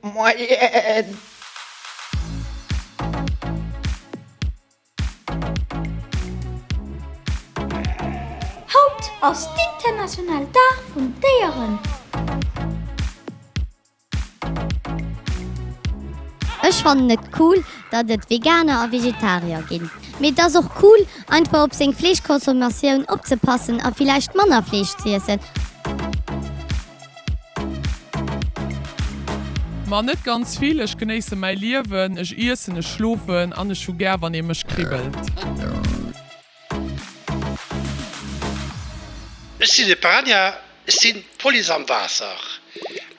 Moien! Haut ass d'international Dag vun Déieren. Ech fannen et cool, datt et Veganer a Vegetarier ginn. Mee et ass och cool, einfach op seng Fleeschconsommatioun opzepassen a villäicht manner Fleesch z'iessen. Ma net ganz vill. Ech genéisse mäi Liewen, ech iessen, ech schlofen an ech hu gär wann ee mech kribbelt. Ech sinn e Piranha, ech sinn d'Police am Waasser.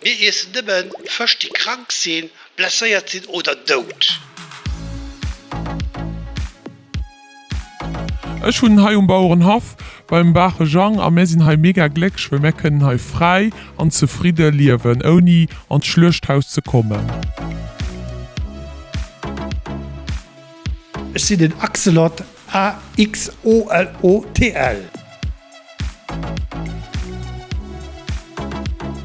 Mir iessen nëmmen Fësch déi krank sinn, blesséiert sinn oder dout. Ech wunnen hei um Bauerenhaff beim Baache Jang a mär sinn hei mega glécklech, well mär kënnen hei fräi an zefridde liewen, ouni an d'Schluechthaus ze kommen. Ech sinn den Axelot, A-X-O-L-O-T-L.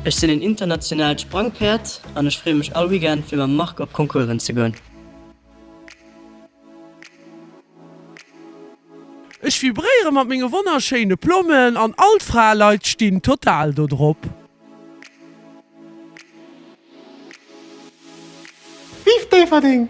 Ech sinn en internationaalt Sprangpäerd an ech freeë mech all Weekend fir mam Marc op Concoursen ze goen. Ech vibréiere mat menge wonnerschéine Plommen an all d'Fraleit stinn total do drop. Vive Déifferdeng!